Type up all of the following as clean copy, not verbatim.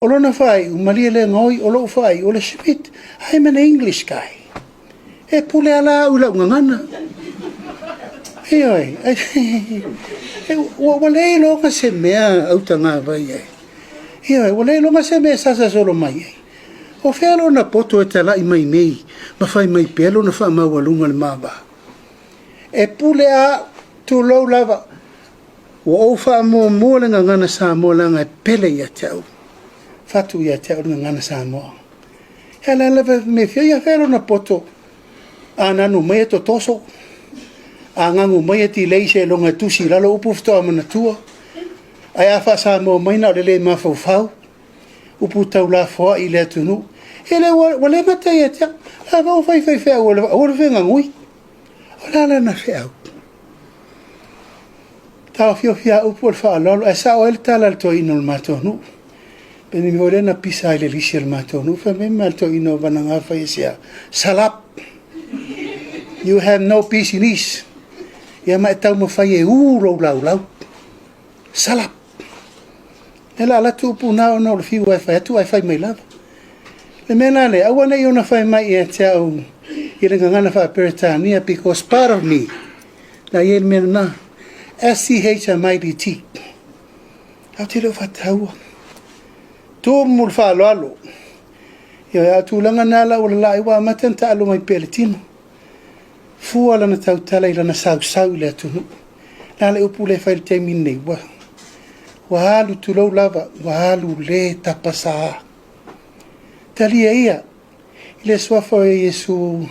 O lona faaiu, malie le gaoi, o lou faaiu, o le Schmidt, I'm an English guy. E pule ala au i lau gagana. Ioe, ua le iloga se mea autagavai ai. Ioe, ua le iloga se mea e sasa solo mai ai. O fea lona poto e talai mai nei ma fai mai pea lona faamaualuga i le ma va? E pule a au, tulou lava, Ua ou faamuamua le gagana Samoa leaga e pele ia te au, fatu ia te au le gagana Samoa. E ala lava me fia ia fea lona poto a nanu mai e totoso, a gagu mai e tilei seiloga e tusi i lalo upu faatoa manatua, ae a faa-Samoa mai na o le le mafaufau, upu taulafoai i le atunuu. E le ua le gata ia te au, a ua fai faifeau aua le fegagui. O le a lana feau? Taofiofi lava upu o le faaaloalo, ae sao ai le tala a le toeaina o le matou nuu. Pe nini foi lea na pisa ai i le lisi a le matou nuu, fai mai le toeaina o Vanaga fai aisea, Salap, you have no business. Ia ma e taumafai e u lou laulau. Salap. E la alu atu upu na ona o le fiu e fai atu ae fai mai lava. Le mea la lea, aua ne i ona fai mai ia te au i le gagana faa-Peretania, because part of me, na i ai le mea lena, S-C-H-M-I-D-T. Au te le o faataua. Tumu le faaaloalo. Ia, a tulaga na la ua lalai ua amata ona taalo mai pea le tino. Fua lana tautala i lana sausau i le atunuu. La le upu le fai le taimi nei, ua alu tulou lava, ua alu le tapasā. Talia ia i le suafa o Iesu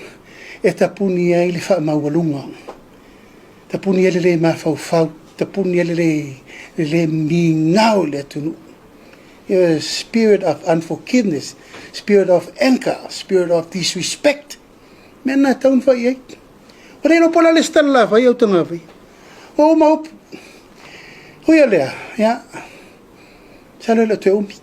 e tapuni ai le faamaualuga, tapuni ai le le mafaufau, tapuni ai le le migao i le atunuu. Ia, spirit of unforgiveness, spirit of anger, spirit of disrespect. Mea na tau na fai ai. Ua le iloa po o le a le isi tala la fai au tagafai. Ua uma upu. Ui o lea, ia, masalo e le o toe umi.